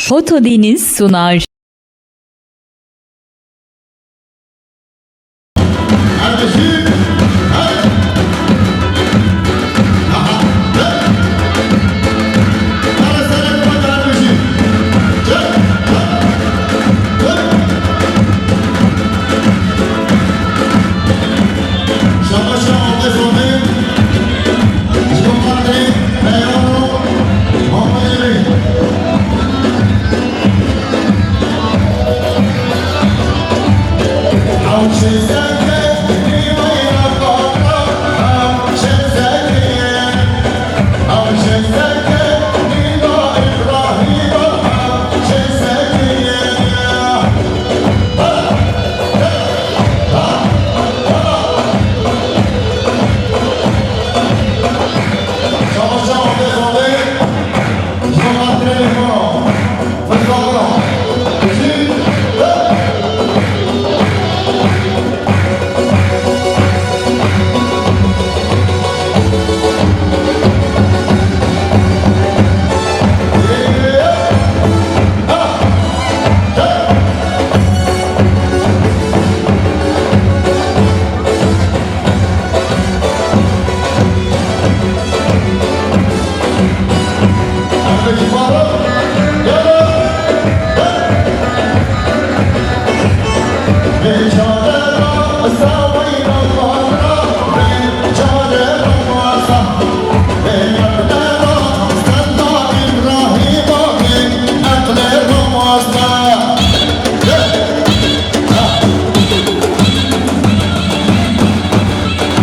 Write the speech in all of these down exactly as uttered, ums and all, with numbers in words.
Foto Deniz sunar.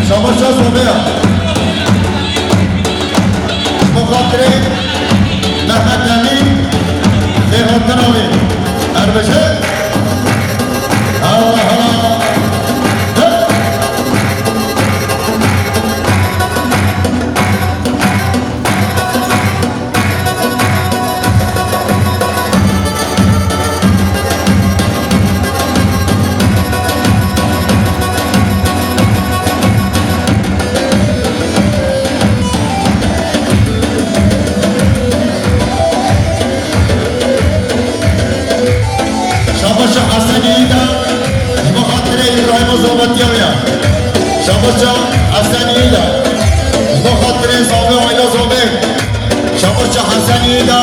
Şabaşa sobeya. Ji bo xatirê Mehmet Emîn, xêrhatina wê. Her bije. Hala, hala. Şabaşa Hesenî de ji bo xatirê Îbrahîma Zobetiya wê ya. Şabaşa Hesenî de ji bo xatirê Zobê, aîla Zobê. Şabaşa Hesenî de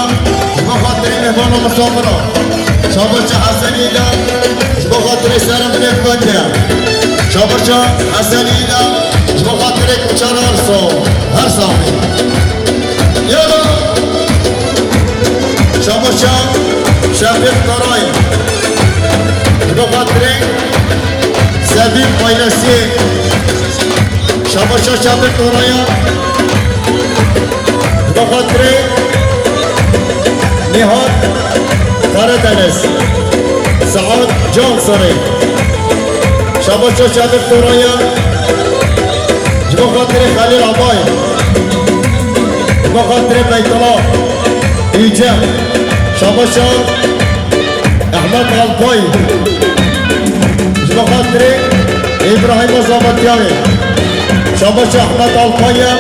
ji bo xatirê mêhmana misafira. Şabaşa Hesenî de ji bo xatirê serê min ê kotê. Şabaşa Hesenî de ji bo xatirê kuçara her sax, her saxê. Yala! Şabaşa Şefîq Karay. Ji bo xatirê Sedîq aîlesiyê. Şabaşa Şefîq Karaya. Ji bo xatirê Nihat Karadeniz. Saad Canserê. Şabaşa Şefîq Karaya. Ji bo xatirê Xelîl Abay. Ji bo xatirê Beytula Yüce. Şabaşa Ehmed Alpay. Ji bo xatirê Îbrahîma Zavatiyayê. Şabaşa Ehmed Alpay ya.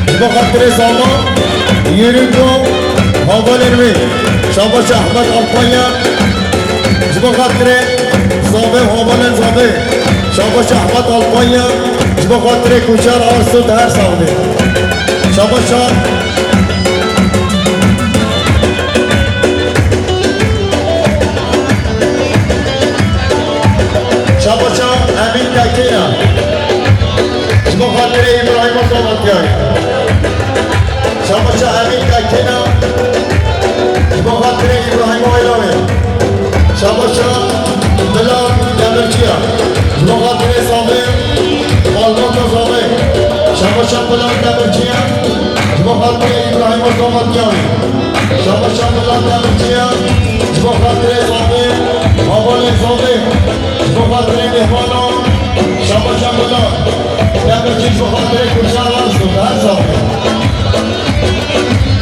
Ji bo xatirê Zama, Yûrûk û hevalên wê. Şabaşa Ehmed Alpay ya. Ji bo xatirê Zave, hevalên Zave. Şabaşa Ehmed Alpay ya. Ji bo xatirê Kuçar Arso di her sax bê. Şabaşa. Şabaşa Emîn Tekîna. Ji bo xatirê Îbrahîma Zavatiyayê. Şabaşa Emîn Tekîna. Ji bo xatirê Îbrahîma Wêrawê. Şabaşa Bilal Demirciya. Ji bo xatirê Zave, malbata Zave. Şabaşa Bilal Demirciya. Ji bo xatirê Îbrahîma Zavatiyayê. Şabaşa Bilal Demirciya. Ji bo xatirê Zave, hevalên Zave. Ji bo xatirê mêhmana. Şabaşa Bilal Demirci ji bo xatirê Kurdan Arsu, her saxê.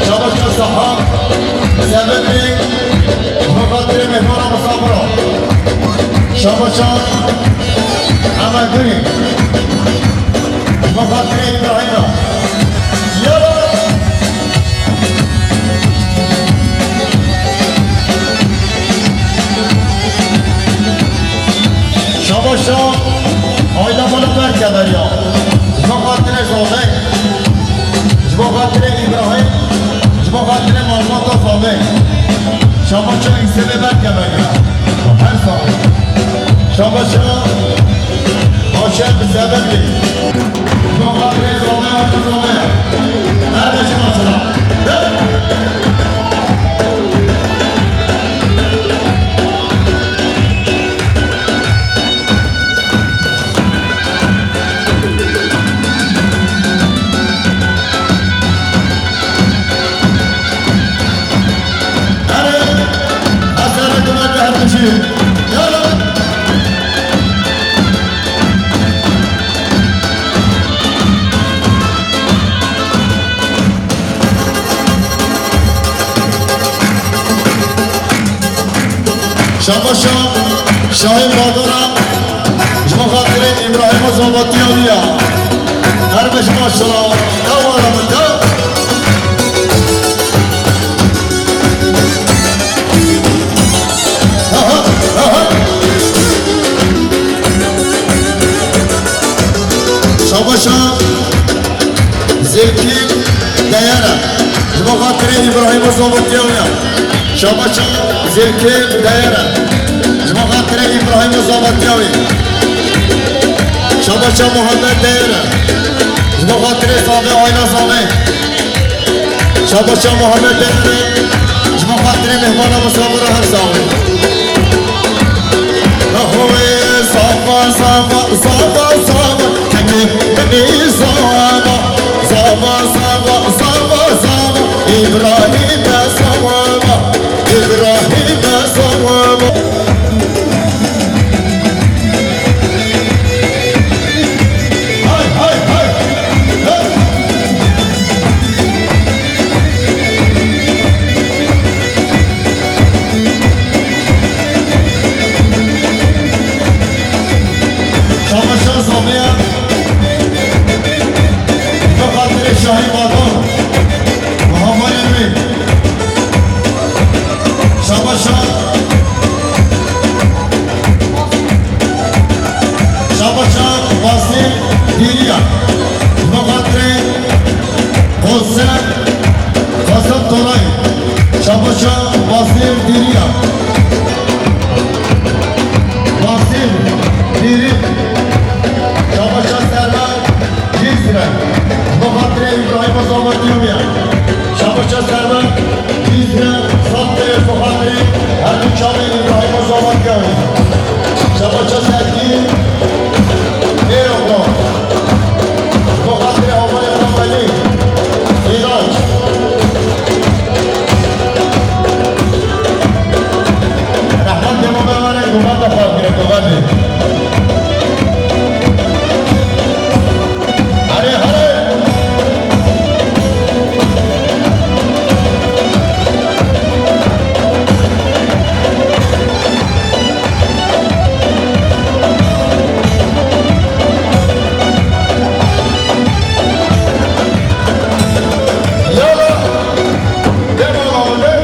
Şabaşa Saha, Semetê, ji bo xatirê mêhmana misafira. Şabaşa Hemedûrî, ji bo xatirê Îbrahîma. Yala! Derya. Ji bo xatirê Zobê, ji bo xatirê Îbrahîm, ji bo xatirê malbata Zobê. Şabaşa Îsebê berkeve ya. Her sal. Şabaşa Haşem Sebebi. Ji bo xatirê Zobê, Zobê. Her beşi masala. Erê, ez serê guman de her bijî. Yala. Şabaşa Şahîn Badana, ji bo xatirê Îbrahîma Zobatiya wî ya. Her beş maşala, ya wala min ya. Aha, aha. Şabaşa Zevkê deyere. Ji bo xatirê Îbrahîma Zobatiya wî ya. Şabaşa Zevkê deyere. Ji bo xatirê Îbrahîma Zobatiya wî. Şabaşa Muhammed deyere. Ji bo xatirê Zobê, aîla Zobê. Şabaşa Muhammed deyere. Ji bo xatirê mêhmana misafira her sal. Nexwe zava, zava, zava, zava, kekê minî zava, zava, zava, zava, zava, Îbrahîme zava, Îbrahîme zava. Hay, hay, hay, hey! Şabaşa Zobê ya. Bi xatirê Şahî Badon û havalên wê. Şabaşa, Şabaşa Basîr Dîriya. Bi xatirê Qosem, Qosem Toray. Şabaşa Basîr Dîriya. Basîr Dîri. Şabaşa Server Cizre. Bi xatirê Îbrahîma Zobatiya wî ya. Şabaşa Server Cizre, sed berê bi xatirê her du çavê Îbrahîma Zobatiya wî. Şabaşa Serkî, Êroxo. Bi xatirê havalê xwe Melî, Mîraç. Rehmet dê me bevere, guvan de xatirê guvan dê. Herê, herê! Yala! Devam alın.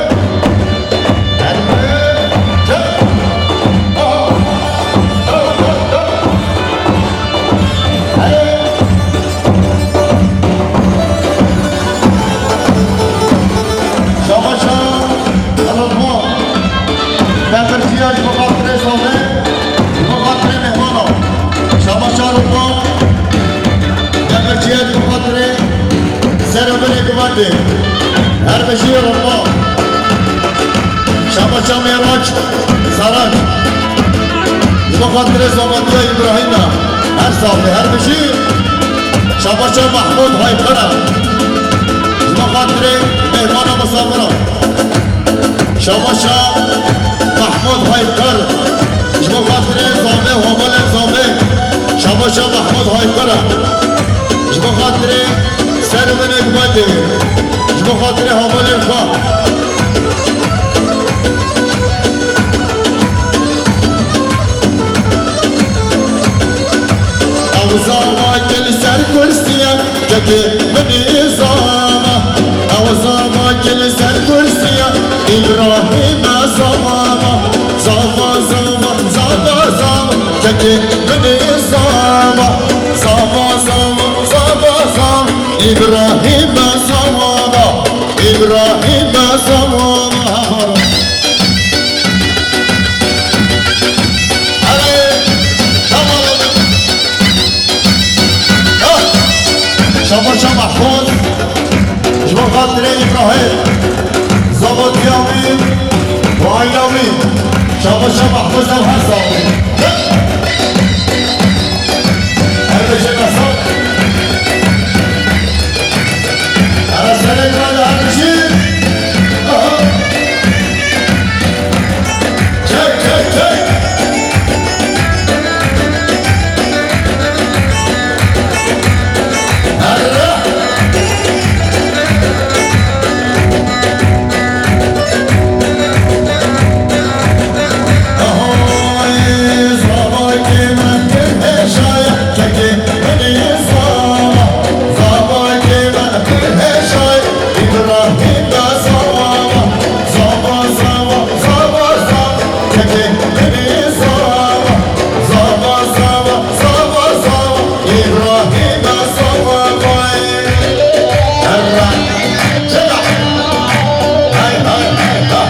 Şabaşa Rıdvan. Demirciye ji bo xatirê Zobê, ji bo xatirê mêhmana. Şabaşa Rıdvan. Demirciye ji bo xatirê ser û binê guvendê. Her bijî Rıdvan. Şabaşa Mêraç Saraç. Ji bo xatirê Zobatiya Îbrahîm e. Her saxlê, her bijî. Şabaşa Mahmud Haypera. Ji bo xatirê mêhmana misafira. Şabaşa Mahmud Hayper. Ji bo xatirê Zobê, havalên Zobê. Şabaşa Mahmud Haypera. Ji bo xatirê ser û binê guvendê. Ji bo xatirê havalên xwe. Ew zava ke li ser kursî ye, kekê min ê zava. Ew zava ke li ser kursî ye, Îbrahîm e zava. Zava, zava, zava, zava, kekê min ê zava. Zava. Îbrahîm be zamana, Îbrahîm be zamana. Erê, tamam. Ah! Şaba şaba xwaz, ji bo xatirê Îbrahîm, zabatiya wî û aîla wî. Şaba şaba xwaz ew her sal. Her bêje me sal. Ara serê me de her bijî. Aha. Çek, çek, çek. Herre. Ahoy, zavakê me pir hêşaye, kekê min ê zava, zavakê me pir hêşaye, Îbrahîm be zava, zava, zava, zava, zava, kekê min ê zava, zava, zava, zava, zava, Îbrahîm be zava, vay. Herre. Çeka. Hay, hay, hay, hay.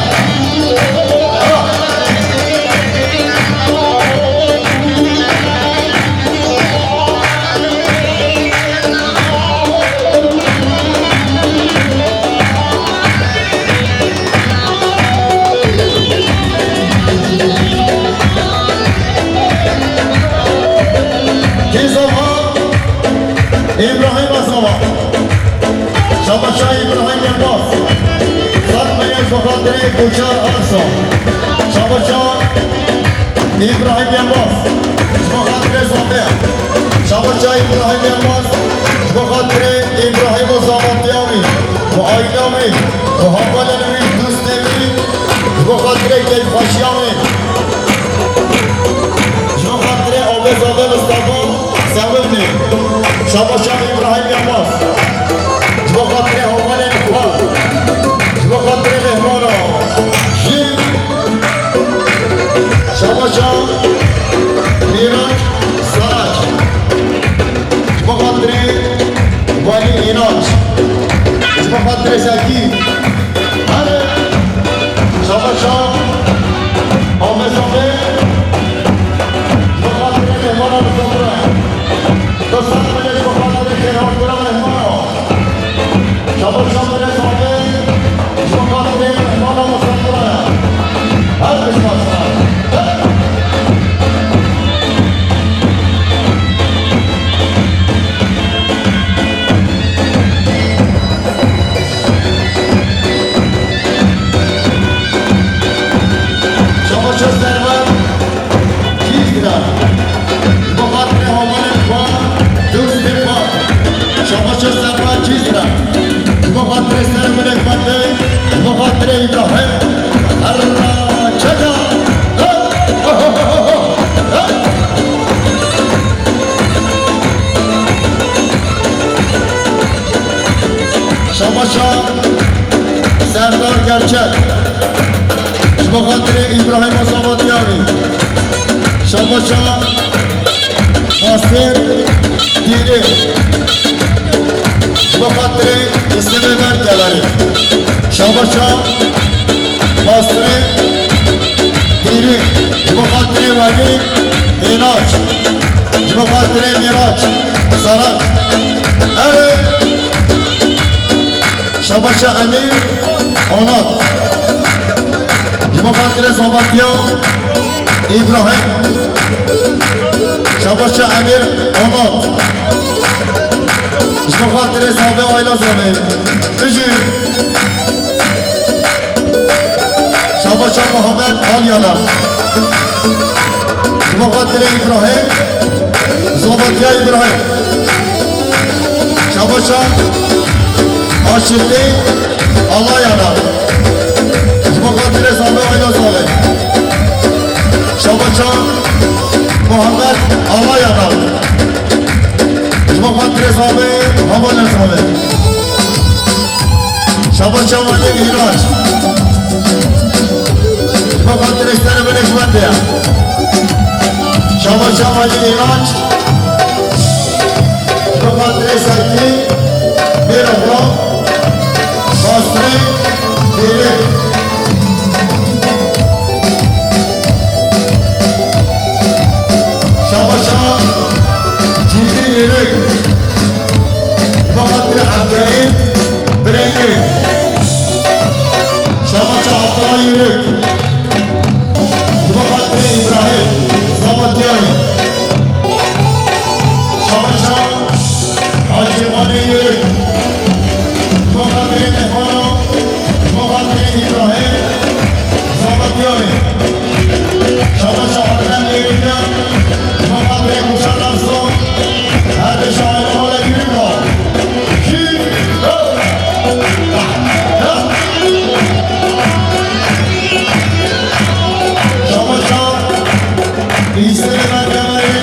Kî zava? Îbrahîm Azava. Şabaşa Îbrahîm Yilmaz. Sed meyej bi xatirê Koçer Arsa. Şabaşa Îbrahîm Yilmaz. Ji bo xatirê Zafer. Şabaşa Îbrahîm Yilmaz. Ji bo xatirê Îbrahîm û zavatiya wî, û aîla wî, û hevalên wî, dostê wî, ji bo xatirê keyfxweşiya wî. Ji bo xatirê Abê Zade Mistefa Sewimnê. Şabaşa Îbrahîm Yilmaz. Ji bo xatirê hevalên xwe. Ji bo xatirê mehmana. Jî şabaşa Mîraç Saraç. Ji bo xatirê Walî Înaç. Ji bo xatirê Zekî. Hadi. Şabaşa Ahmet Zafê. Ji bo xatirê mehmana bi sofra. Dostlar, millet, ji bo xatirê kêrhankira mehmana. Şabaşa millet Zafê. Ji bo xatirê mehmana bi sofra. Her bişmaşa. Şabaşa Server Cizre. Ji bo xatirê hevalên xwe, dostê xwe. Şabaşa Server Cizre. Ji bo xatirê serê min ê xwendê, ji bo xatirê Îbrahîm. Herra çeka. Şabaşa Serdar Gerçek. Ji bo xatirê Îbrahîm Azavatiyarî. Şabaşa Nasir Dîrî. Ji bo xatirê Îslimê Merkelerî. Şabaşa Nasrê Dîrî. Ji bo xatirê Welî Înaç. Ji bo xatirê Mîraç Sarak. Erê. Şabaşa Emîr Onat. Ji bo xatirê Zabatiya Îbrahîm. Şabaşa Emîr Onat. Ji bo xatirê Zabê Ayla Zabê. Bijî. Şabaşa Muhammed Alyana. Ji bo xatirê Îbrahîm, Zabatiya Îbrahîm. Şabaşa Aşitî Alayana. Ji bo xatirê Zabe Ayla Zabe. Şabaşa Muhammed Alayana. Ji bo xatirê Zabe, hevalên Zabe. Şabaşa Welî Îraç. Ji bo xatirê serê min ê ji we tê. Şabaşa Welî Îraç. Ji bo xatirê Serkî. Mêra xwe, Basrê Dêrê. Şabaşa Cîdî Êrek. Bi xatirê Evdayê Birengê. Şabaşa Abdullah Êrek. Bi xatirê Îbrahîm Zabatiyayê. Şabaşa Hacî Wanê Êrek. Bi xatirê Nehwana, bi xatirê Îbrahîm Zabatiyayê. Şabaşa Hurrem Êrîna, bi xatirê Gulşen Ersoy, her beş aile mala Êrîna. Kî? Şabaşa Îsê Berkemerê,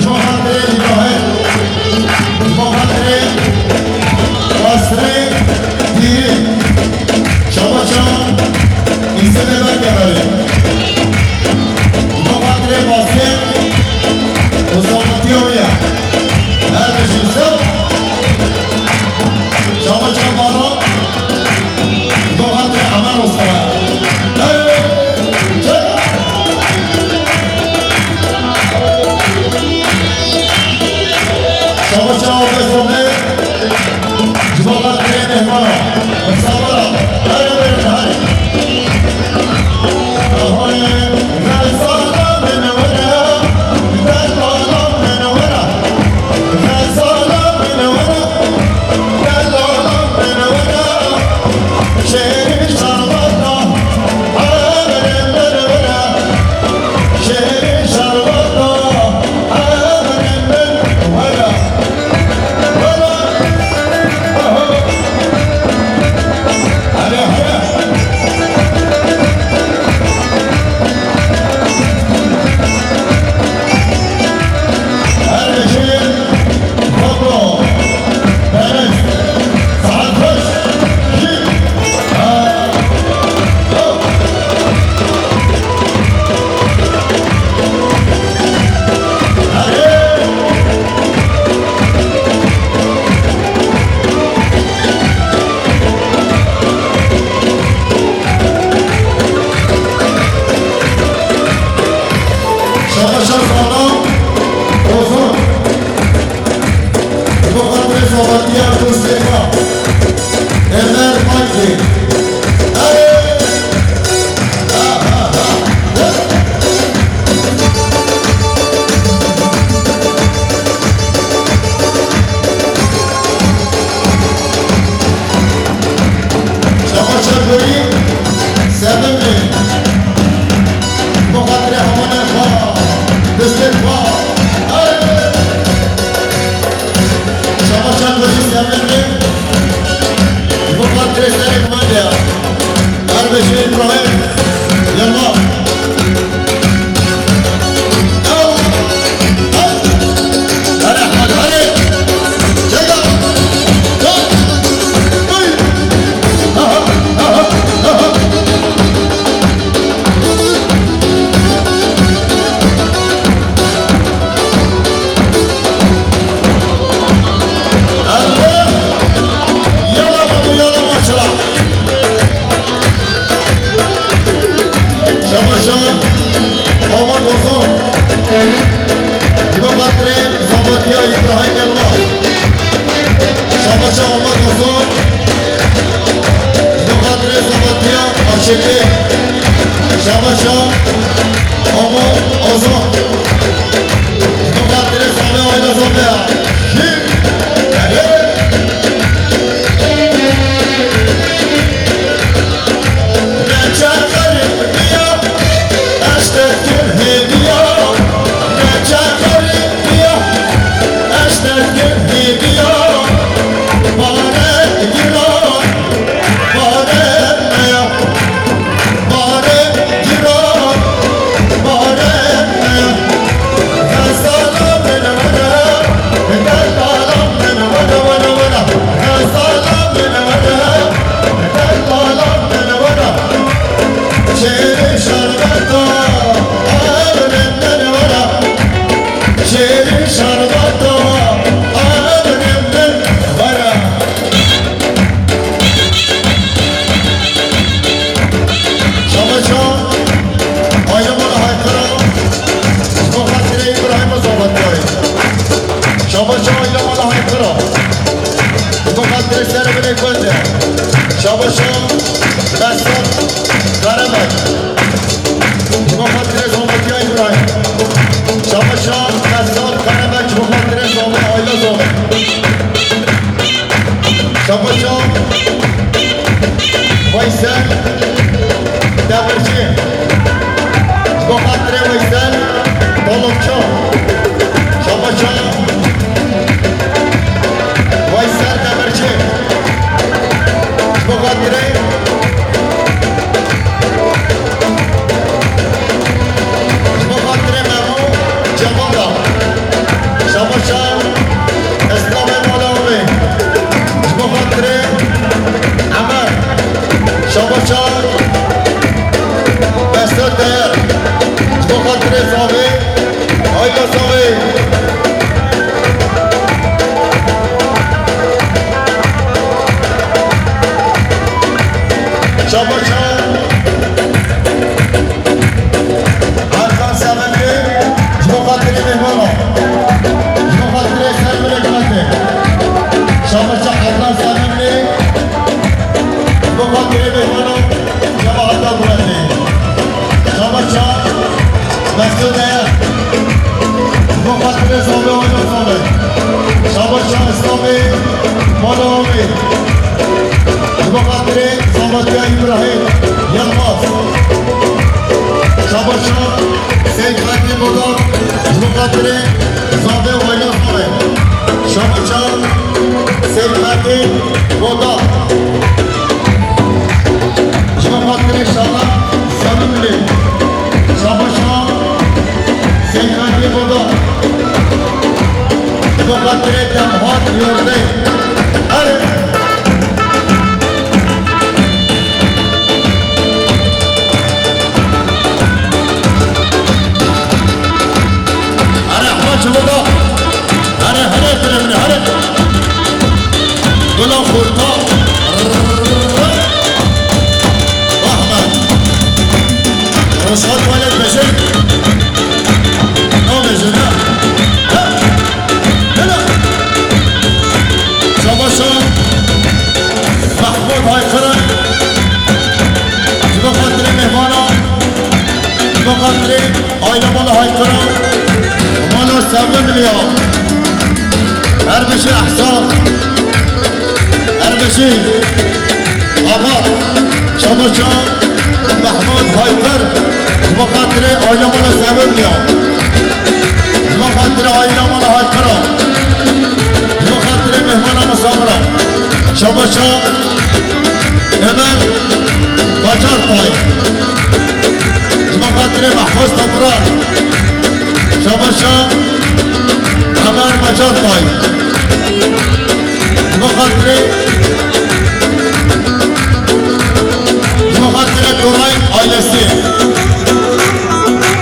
ji bo xatirê Îbrahîm, ji bo xatirê Basrê Dîrî, Şabaşa Îsê Berkemerê, ji bo xatirê Basrê û Zabatiyayê. Her bijî ser. Şabaşa Baran. Doxatê Emer Usta. Hey! Çek! Şabaşa Abdullah Sabri. Ji bo xatirê mehmana. Misafira. Hey, hey, hey. Şabaşa Zana Ozan. Bi xatirê zavetiya dostê xwe. Emer Maykê. Erê! Şabaşa gorî, sevinê. Bi xatirê hemanê xwe, destê xwe. Hey! Şabaşa gorî, sevinê. Bi xatirê serê xwe de. Erbêjê Îbrahîm, Yilmaz. Şabaşa Ahmet Ozan. Ji bo xatirê zavetiya Îbrahîm Yilmaz. Şabaşa Ahmet Ozan. Ji bo xatirê zavetiya Aşıkê. Şabaşa Ahmet Ozan. Ji bo xatirê Sami Ayda Zobe. Şî. Erê. Şabaşa Behzad Karabaş. Ji bo xatirê Zometiya Îbrahîm. Şabaşa Behzad Karabaş ji bo xatirê Zomê, aile Zomê. Şabaşa Veysel Demirci. Ji bo xatirê Veysel Dolokço. Şabaşa Veysel Demirci. Ji bo xatirê, ji bo xatirê Memo Cemal da. Şabaşa Eslamê mala wê. Ji bo xatirê Emer. Şabaşa Behzad Değer. Ji bo xatirê Zavê. Hayda Zavê. Şabaşa Erkan Sevenli, ji bo xatirê mêhmana, ji bo xatirê ser miletê. Şabaşa Erkan Sevenli, ji bo xatirê mêhmana, cemaheta miletê. Şabaşa Mesut Değer, ji bo xatirê Zavê, Hayda Zavê. Şabaşa Eslamê mala wê. Ji bo xatirê Zometiya Îbrahîm Yilmaz. Şabaşa Seyîd Fetî Boda. Ji bo xatirê Zavê û aîla Zavê. Şabaşa Seyîd Fetî Boda. Ji bo xatirê Şala Samîmlî. Şabaşa Seyîd Fetî Boda. Ji bo xatirê Demhat Yordê. Erê. Erê, hema çi bo da. Erê, herê, herê, herê. Gula xurta. Ahmet. Roshat wele bejê. No bejê, ne? Hele! Şabaşa Mahmud Haykırı. Ji bo xatirê mêhmana, ji bo xatirê aile mala Haykırı. Mala Sevimliya. Her bijî Ehsan. Her bijî. Axa, Şabaşa Mehmûd Hayper, ji bo xatirê aîla mala Sevimliya. Ji bo xatirê aîla mala Haypera. Ji bo xatirê mêhmana misafira. Şabaşa Ömer Bacartay. Ji bo xatirê Mehfûz Toprak. Şabaşa Ömer Bacartay. Ji bo xatirê, ji bo xatirê Koray ailesi.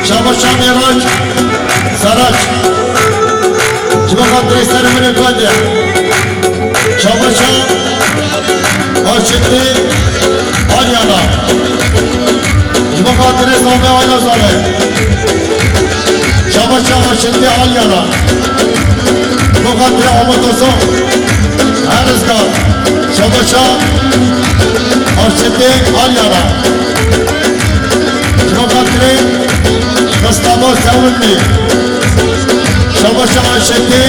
Şabaşa Miraç Saraç. Ji bo xatirê serê min ê Fadî. Şabaşa Aşitî Alyana. Ji bo xatirê Zame, aîla Zame. Şabaşa Aşitî Alyana. Ji bo xatirê Ahmet Hasan. Her rizgar. Şabaşa Aşitî Alyana. Ji bo xatirê Mustafa Sewilmî. Şabaşa Aşitî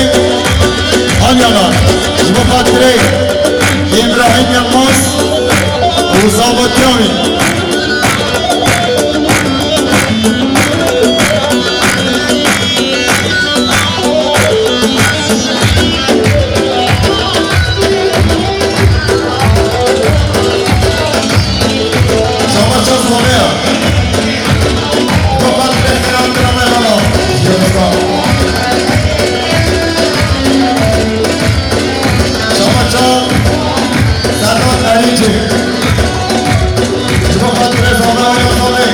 Alyana. Ji bo xatirê Îbrahîm Yilmaz û Zabatiyamî. Şabaşa Soreya. Şabaşa Serdar Erînci. Ji bo xatirê Zame û Yazanê.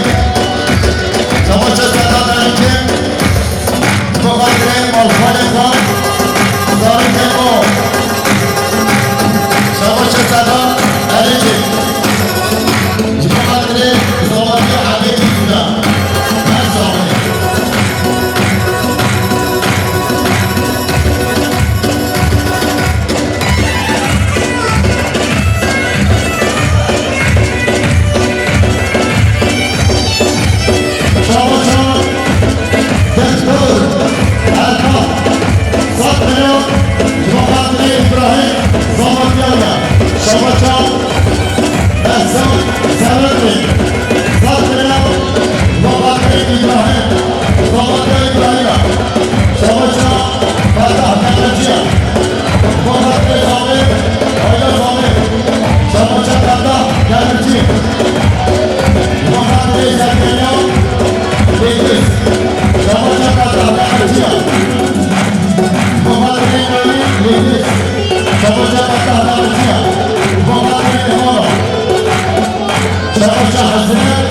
Şabaşa Hezret,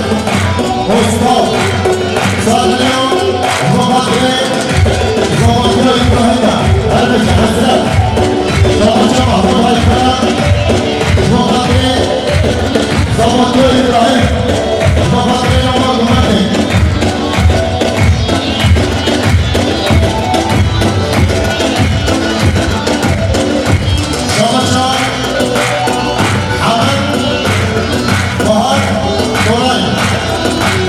Osman, Sadriyo, Muhammed, Zamantiyo İbrahim, Erbeşe Hezret, Şabaşa Mahmut Haykara, Muhammed, Zamantiyo İbrahim, Muhammed, Yaman Muhammed. Şabaşa Hemed Bahar Koray.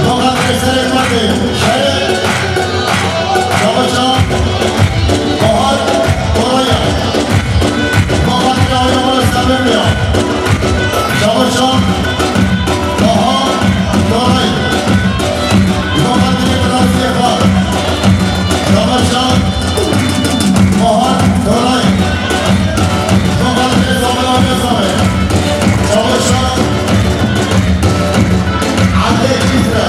Muqaddire serê Mardê şerê. Şabaşa Bahar Koraya. Muqaddire oynamana sebep ya. Şabaşa Bahar Koray. Muqaddire Fransiyê xwe. Şabaşa Bahar Koray. Muqaddire Samet Ahmet Samet. Şabaşa Adile Cizre.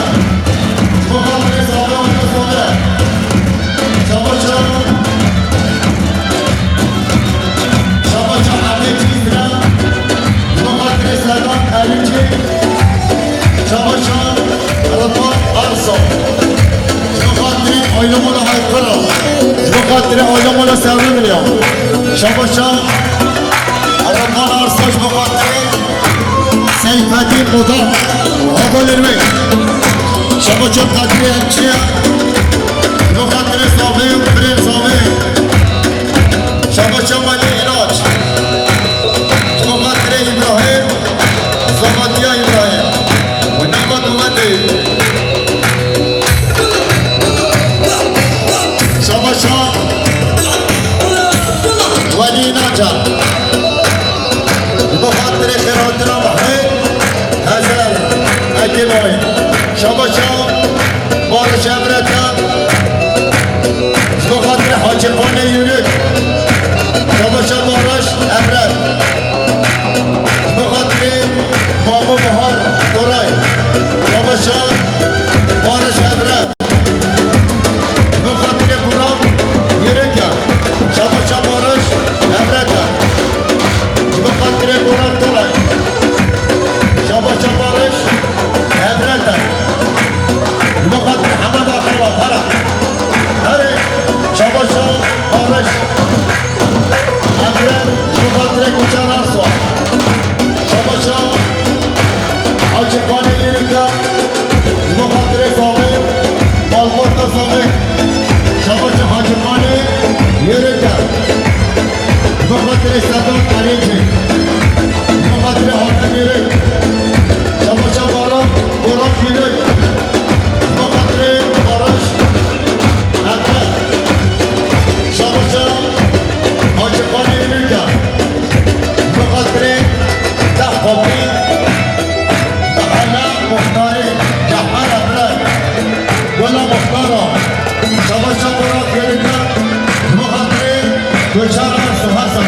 Muqaddire Samet Ahmet Samet. Şabaşa, Şabaşa Adile Cizre. Muqaddire Serdar Erinci. Şabaşa Rıfat Arsa. Ji bo xatirê Ayla Mola Haykara. Ji bo xatirê Ayla Mola Serrê Milya. Şabaşa Erkan Arsa, ji bo xatirê Seyfeddîn Moda. Hevalên wê. Şabaşa Kadirê Emçiye. Ji bo xatirê Zavê, Birên Zavê. Şabaşa Melê Îlaç. Ji bo xatirê Îbrahîm. Zavadiya Îbrahîm. Û nava dûvendê. Şabaşa Welî Nacar. Ji bo xatirê Xêrhatina Mehmet Hezel Ekîloyê. Şabaşa Barış Evret e. Ji bo xatirê Hacî Xanê Yûnik. Şabaşa Barış Evret. Ji bo xatirê Mamo Bahar Koray. Şabaşa Barış Evret. Ji bo xatirê Burak Yûnik e. Şabaşa Barış Evret e. Ji bo xatirê Burak Koray. Şabaşa Barış Evret e. Ji bo xatirê Hemed Akala, para. Herê, şabaşa Barış. Evren, ji bo xatirê Guçan Arsa. Şabaşa Hacî Xanê Yûnik e. Ji bo xatirê Zavê, malbata Zavê. Şabaşa Hacî Xanê Yûnik e. Ji bo xatirê Sedat Erêncî. Ji bo xatirê Hatem Yûnik. Şabaşa Baran, Boran Yûnik. Ji bo xatirê Barış Hemre. Şabaşa Hacî Xanê Yûnik e. Ji bo xatirê Deh Xopî. Mehele Muxtarê Cehmer Hemre. Gola Muxtara. Şabaşa Boran Yûnik e. Ji bo xatirê Guçan Arsa.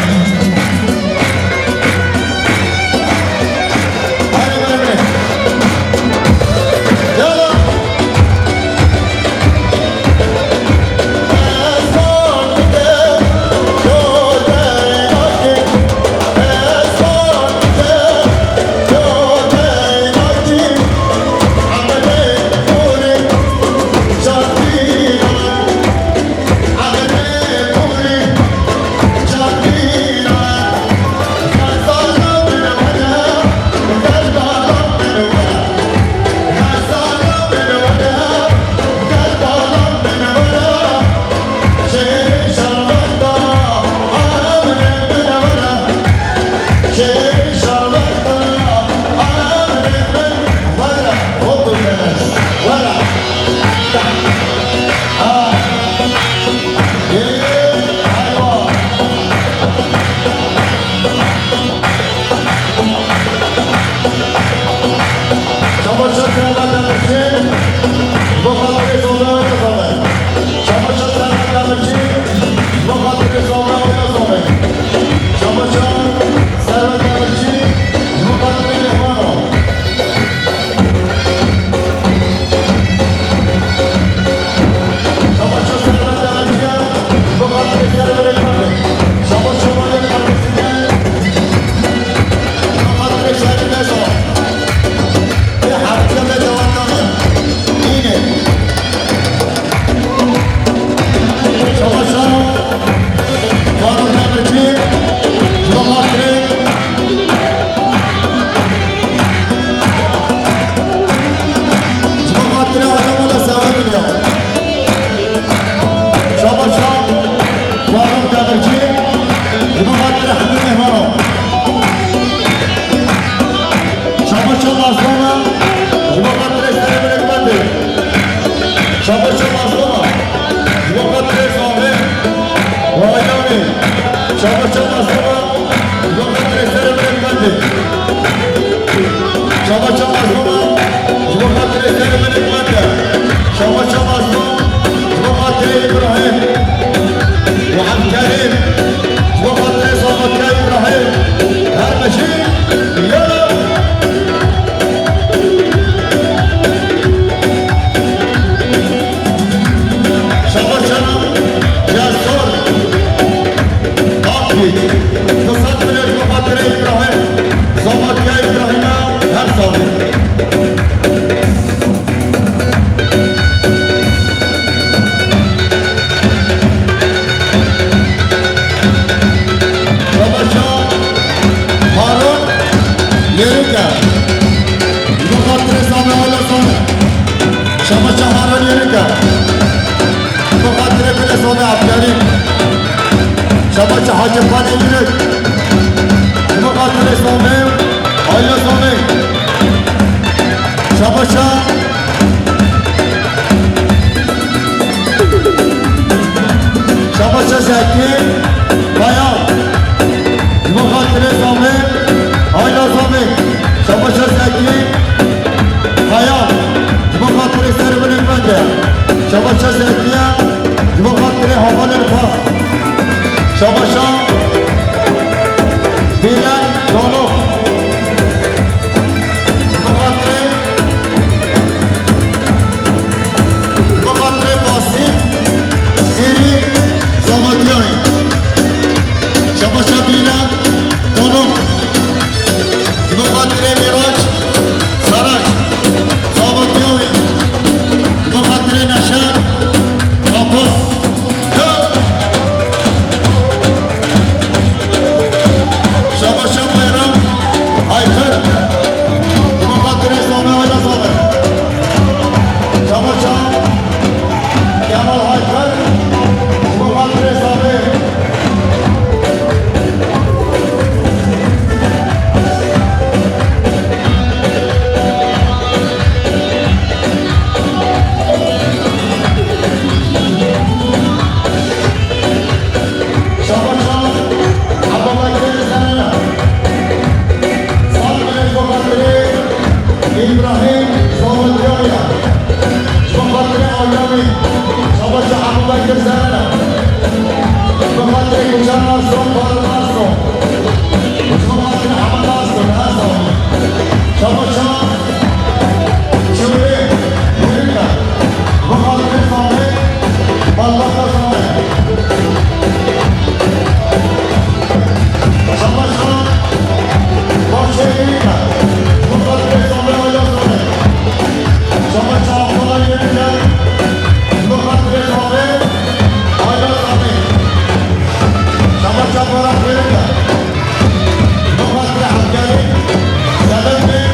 Maslama, ji bo xatirê serê min ê bendê. Şabaşa Maslama, ji bo xatirê Samê û Aydanê. Şabaşa Maslama, ji bo xatirê serê min ê bendê. Şabaşa Maslama, ji bo xatirê serê min ê bendê. Şabaşa Maslama, ji bo xatirê Îbrahîm û Evkerîm. Ji bo xatirê Zavatya Îbrahîm, her bijî, yala. Şabaşana Cesur Akbî, du sed milyon ji bo xatirê Îbrahîm, Zavatya Îbrahîma, her salê. Şabaşa Harun Yerike. Ji bo xatirê Sami Ala Sami. Şabaşa Harun Yerike. Ji bo xatirê Bile Sami Abdulkarim. Şabaşa Hacı Fani Yürük. Ji bo xatirê Sami Ala Sami. Şabaşa Şabaşa Zekî Kaya. Ji bo xatirê Samê, Ayla Samê. Şabaşa Zekî Kaya. Ji bo xatirê serê min ê bende. Şabaşa Zekî ya. Ji bo xatirê hevalên xwe. Şabaşa Bilal Dolo. Bi xatirê, bi xatirê Basîm, Êrî, Zavatiyayê. Şabaşa Bîna, Donuk. Bi xatirê Mîraç, Saraç, Zavatiyayê. Bi xatirê Neşe, Apo. Şabaşa Bayram Aykır. Bi xatirê Sami Ayla Sami. Şabaşa Kemal Aykır. Bi xatirê Sami. Şabaşa Abdullah Gel Serena. Sağ olun, bu xatirê Îbrahîm Zavutiyaya. Ji bo xatirê Aydanê, Şabaşa Ebubekir Zerena. Ji bo xatirê Gulşen Arslan, Faruk Arslan. Ji bo xatirê Hemed Arslan, her sağ olun. Şabaşa Çewrê, Yurika. Ji bo xatirê Samê, Balbata Samê. Şabaşa Bahçe Yurika. Ji bo xatirê Samê, Ayla Samê. Şabaşa Abdullah Yurika. Ji bo xatirê Samê, Ayla Samê. Şabaşa Barak Yurika. Ji bo xatirê Hevkarê, Selim Bey,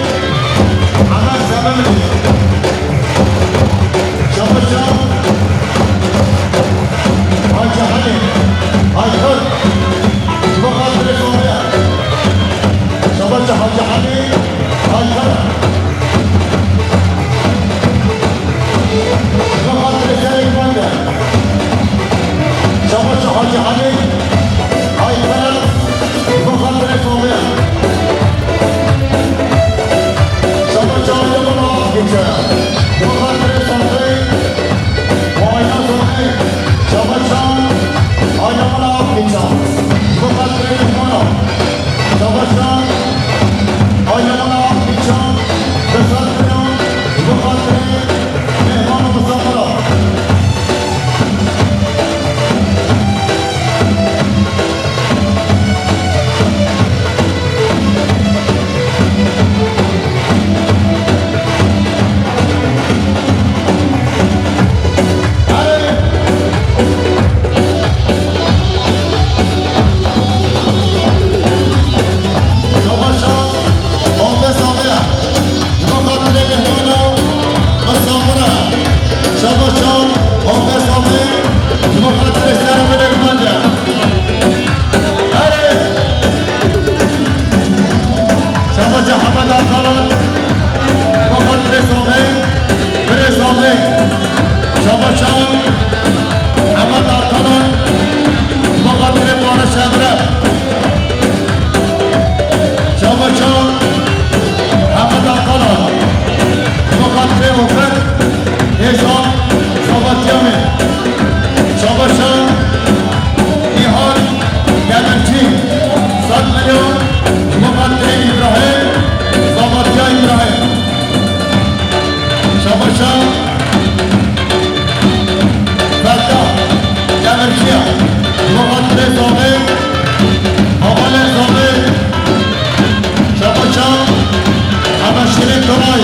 Şirîn Toray.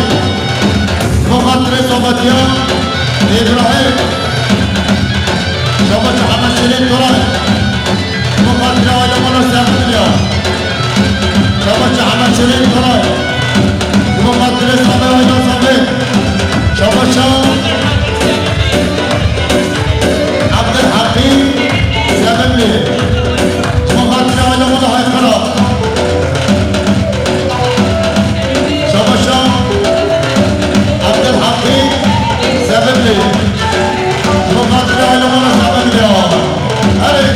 Muqatilê Sabetiya Îbrahîm. Şabaş Ehmed Şirîn Toray. Muqatilê Aydemana Serbiliya. Şabaş Ehmed Şirîn Toray. Muqatilê Sabê Ayda Sabê. Şabaş Abdülhakim Sebilli. Muqatilê Aydemana Haykara. Şabaşa Abdülhakim Sebilli. Muqatilê Aydemana Sebilli ya. Erê.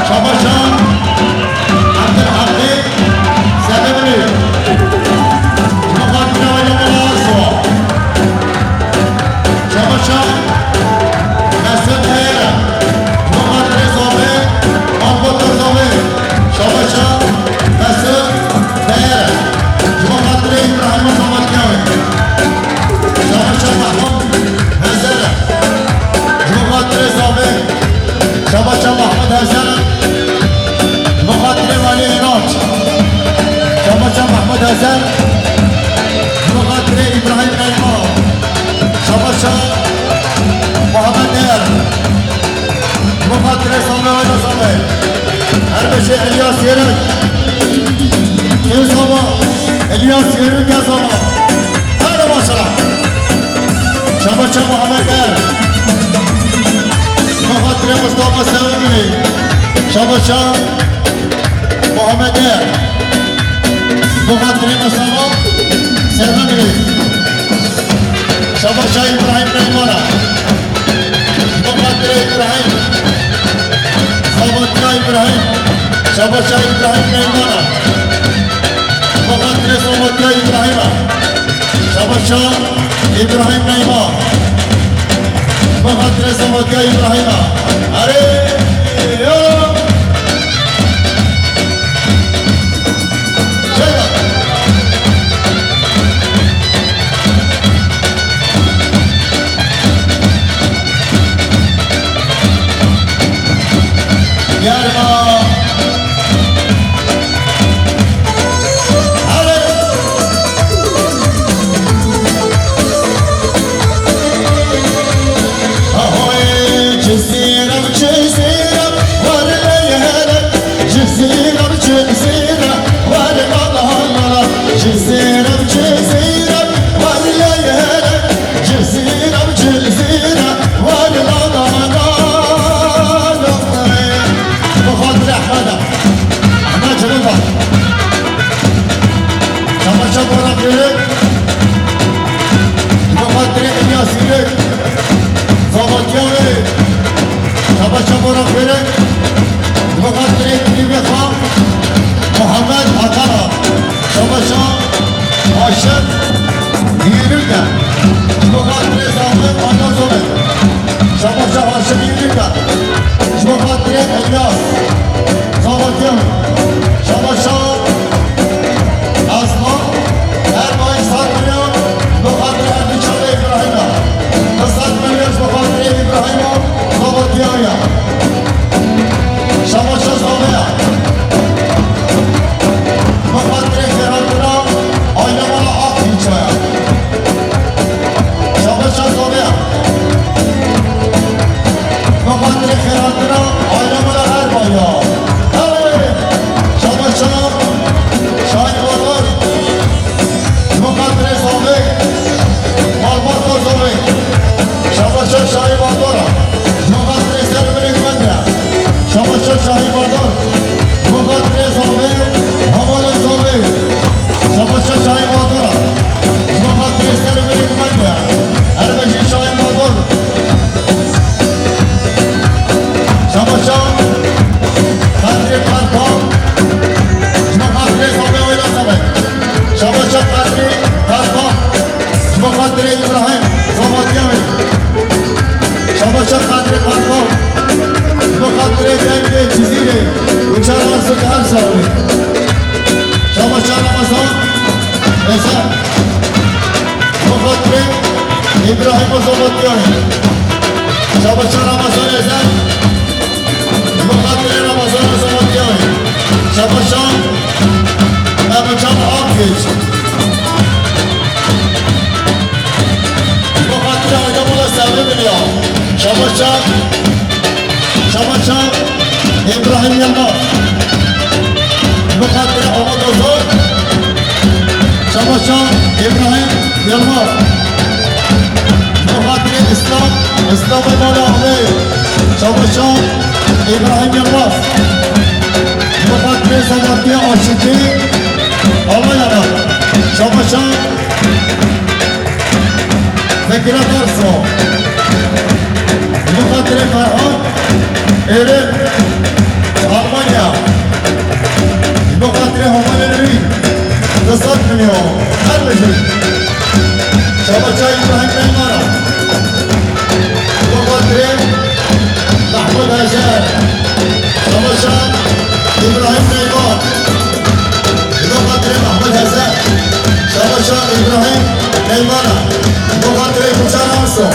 Şabaşa Abdülhakim Sebilli. Muqatilê Aydemana Ersowa. Şabaşa Mesut Beyra. Muqatilê Zobê, Malbata Zobê. Şabaşa Mesut Beyra. Muqatilê Îbrahîma Sametkiya wê. Şabaşa Mehmûd Hezera. Muqatilê Zobê. Şabaşa Mehmûd Hezera. Muqatilê Malê Înanc. Şabaşa Mehmûd Hezera. Muqatilê Îbrahîm Neyma. Şabaşa Muhammed Er. Muqatilê Sami Ayda Sami. Her beşê İlyas Yörük. Kê Sami? İlyas Yörük ya Sami. Hadi maşallah. Şabaşa Muhammed Er. Muqatilê Mustafa Sevimli. Şabaşa Muhammed Er. Muqatilê Mustafa Sevimli. Şabaşa İbrahîm Neymana. Muqatilê İbrahîm. Sabatya İbrahîm. Şabaşa İbrahîm Neymana. Muqatilê Sabatya İbrahîma. Şabaşa İbrahîm Neyma. Muqatilê Sabatya İbrahîma. Erê, ya. Çeka. Yarma. Hadi. Ahoy, çizîrim, çizîrim. Bi xatirê Ahmet Ozan, Şabaşa Îbrahîm Yilmaz. Bi xatirê Îslam, Îslamê mala Amê, Şabaşa Îbrahîm Yilmaz. Bi xatirê Zemantiya Aşîtî, Alayana, Şabaşa Zekîra Tarso. Bi xatirê Ferhan Êrê, Almanya. Bi xatirê Homalê Nûrî, du sed milyon. Her bijî. Şabaşa Îbrahîm Neymara. Bi xatirê Mehmûd Heşer. Şabaşa Îbrahîm Neymar. Bi xatirê Mehmûd Heşer. Şabaşa Îbrahîm Neymara. Bi xatirê Kuçar Arso.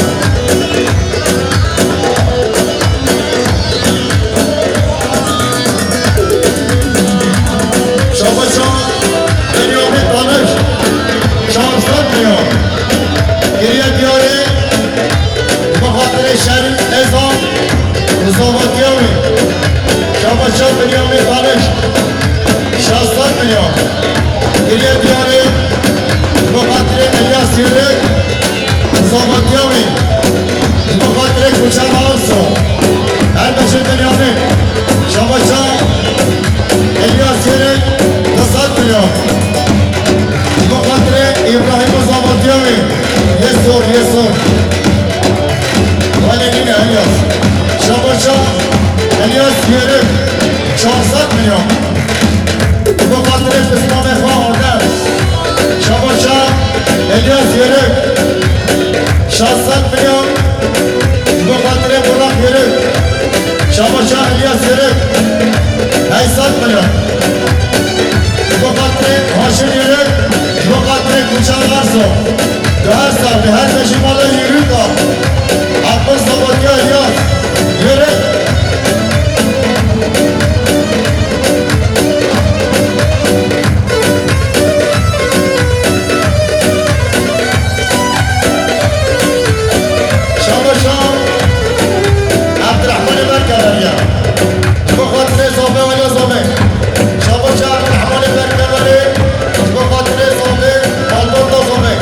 Şabaşa Benyamîn Tanış, çar sed milyon. Geriye diyarê bi xatirê Şerîf Ezan, Rızavatiya wî. Şabaşa Benyamîn Tanış, şeş sed milyon. Geriye diyarê bi xatirê Elyas Yirek, Rızavatiya wî. Bi xatirê Kuçan Arso. Her beşê Benyamîn. Şabaşa Elyas Yirek, du sed milyon. Bi xatirê Îbrahîm Rızavatiya wî. Yê sor, yê sor. Wele nîne Elyas. Şabaşa Elyas Yirek, çar sed milyon. Bi xatirê pismamê xwe Adem. Şabaşa Elyas Yirek, şeş sed milyon. Bi xatirê Burak Yirek. Şabaşa Elyas Yirek, heşt sed milyon. Bi xatirê Haşim Yirek, bi xatirê Kuçan Arso. Di her sal, di her beşî mala Yirûka. Akbir Sabatiya Elyas Yirek. Şabaşa Abdurrahmanê Berkeveriye. Ji bo xatirê Zobê Wela Zobê. Şabaşa Abdurrahmanê Berkeveriye. Ji bo xatirê Zobê, Alberta Zobê.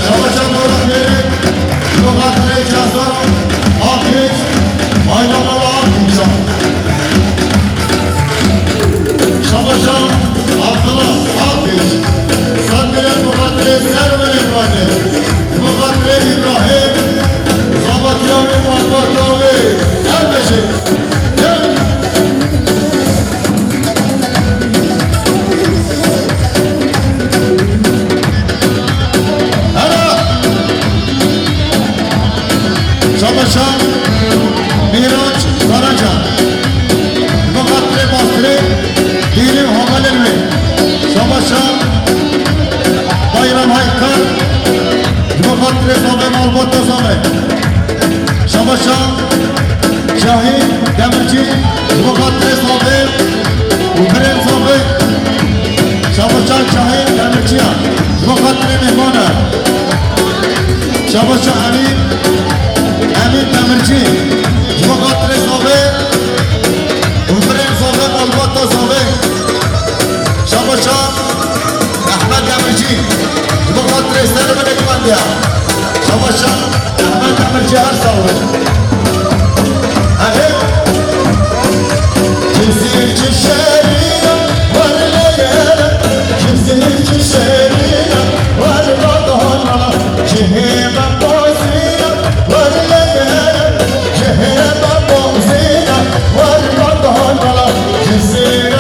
Şabaşa Murat Yeri, Murat Bey Cazar, Akhiç, Bayram Akhiç. Şabaşa Abdullah Akhiç, Sandile Murat Bey Serveri Murat Bey, Murat Bey İbrahim, Zabat Yavi, Mahmut Yavi, her beşi. Hera! Şabaşa Mîraç Karaca. Bi xatirê bastirê dîlê û hevalên wê. Şabaşa Bayram Haykar. Bi xatirê savê malbata savê. Şabaşa Şahîn Demirci, ji bo xatirê Zobê û birên Zobê. Şabaşa Şahîn Demirci ya, ji bo xatirê mêhman e. Şabaşa Emîn, Emîn Demirci, ji bo xatirê Zobê û birên Zobê, malbata Zobê. Şabaşa Ehmed Demirci, ji bo xatirê ser binê gumandiya. Şabaşa Ehmed Demirci her sağ olun. Hadi. Cizîr çi şerîna, war leyla, Cizîr çi şerîna, war badana, cihê me pozîna, war leyla, cihê me pozîna, war badana, Cizîr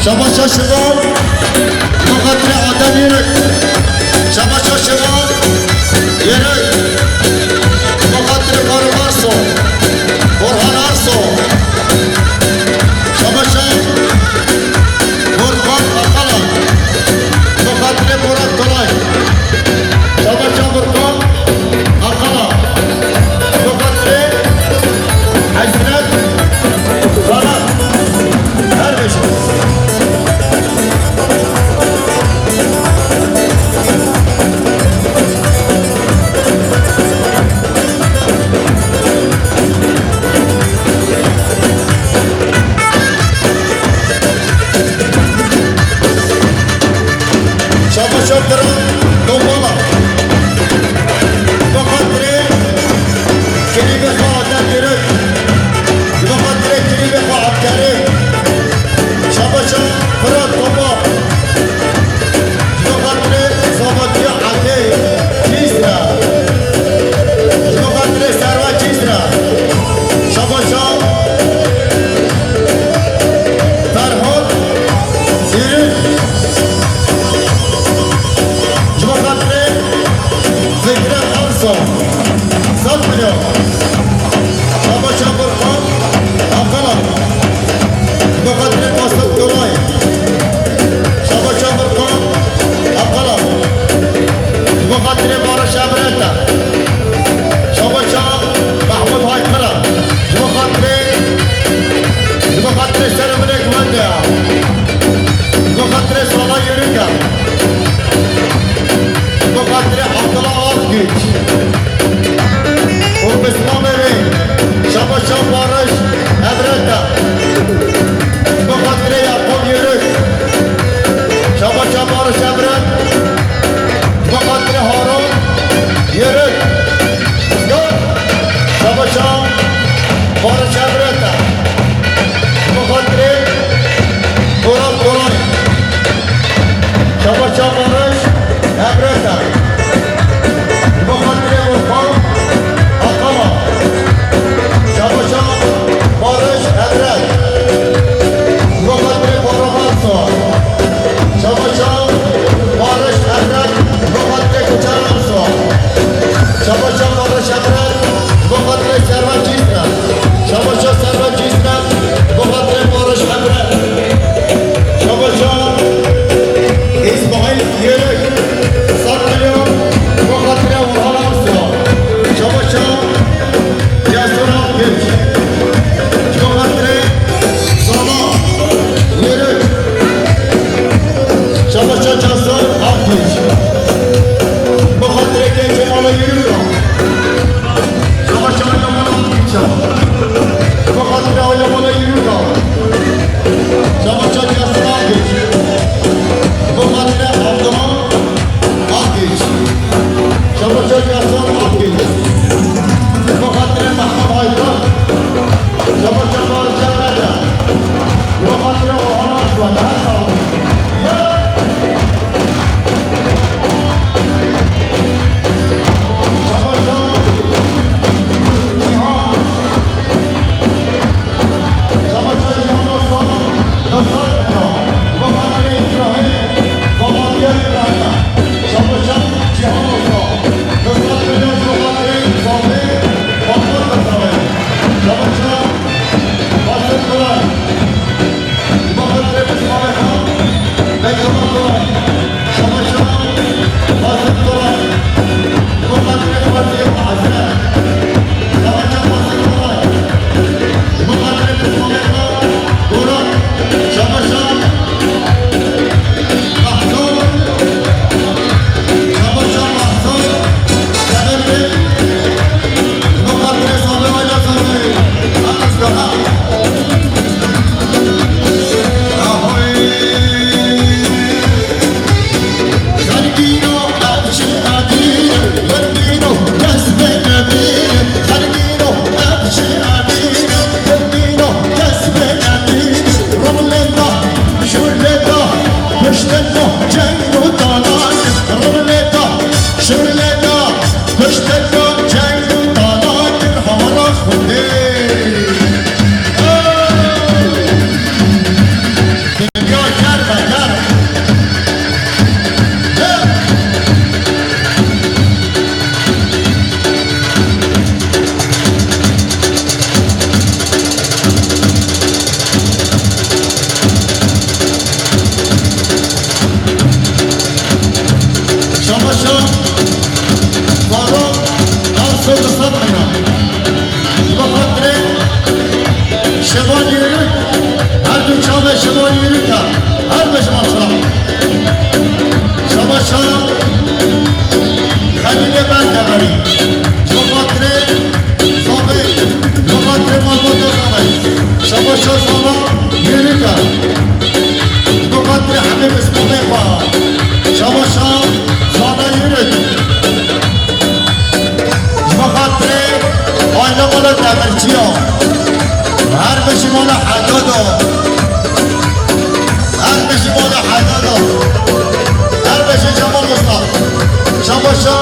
Şabaşa şivan, bi xatirê Adem Yirek. Şabaşa şivan, Yirek. Bi xatirê Faruk Arso, Orhan Arso. Şabaşa Furkan Akala. Bi xatirê Murat Kolay. Şabaşa Furkan Akala. Bi xatirê Hesret Zana. Her beşe. Şabaşa Kral Dombala. Bi xatirê klîbê xwe Adem Yirek. Bi xatirê klîbê xwe Abdulkerim. Şabaşa Fırat Topal. Ji bo xatirê Zavatiya Elê Cizre. Ji bo xatirê Serva Cizre. Şabaşa Ferhat Zîrin. Ji bo xatirê Fikret Arso. Sed milyon. Şabaşa Furkan Akala. Bi xatirê Qasım Kolay. Şabaşa Furkan Akala. Bi xatirê Barış Ebreta. Şabaşa Mahmut Haykara. Bi xatirê, bi xatirê serê min ê guhende ya. Bi xatirê Sala Yirika. Bi xatirê Abdullah Akgüç. Û pismamê wê, Şabaşa Barış Ebreta. Bi xatirê Yakup Yirük. Şabaşa Barış Ebret. Bi xatirê Harun Yirük. Şabaşa Barış Ebreta. Bi xatirê Murat Koray. Şabaşa Barış Ebreta. Bi xatirê Urfan Akama. Şabaşa Barış Ebret. Bi xatirê Baran Aksoy. Şabaşa Barış Ebret. Bi xatirê Koçer Aksoy. Şabaşa Barış Ebret. Bi xatirê Servet Cîsna. Şabaşa Servet Cîsna. Bi xatirê Barış Ebret. Şabaşa Îsmaîl Yêrek, sed milyon, bi xatirê Orhan Arsa. Şabaşa Cesur Akgünç, bi xatirê Zala Yêrek. Şabaşa Cesur Akgünç, bi xatirê Gencê Mala Yêrek. Şabaşa Yaman Akgünç. Bi xatirê Yaman Yêrek. Şabaşa Cesur Akgünç. Bi xatirê Abdullah Akgünç. Şabaşa Cesur Akgünç. Bi xatirê Mehmet Aydar. Şabaşa Barış Çakar. Bi xatirê Orhan Arslan. Her sağ olun. Şabaşa Cihan. Şabaşa Cihan Arslan. Nasar Eka. Bi xatirê Îbrahîm. Babakiya Îbrahîm. Şabaşa Cihan Arslan. Nasar Eka. Bi xatirê Sabê. Babakiya Sabê. Şabaşa Basit Kuran. Bi xatirê Bismay Şivan yürü, her gün çabe şivan yürü de, her beş maçla. Şabaşa, Xelîlê Berdeverî. Ji bo xatirê Zavê, ji bo xatirê malbata Zavê. Şabaşa Zava yürü de. Ji bo xatirê hemî pismamê xwe. Şabaşa Zava yürü de. Ji bo xatirê aile mala demirçiya. Her bijî mala Hedada. Her bijî mala Hedada. Her bijî Cemal Usta. Şabaşa.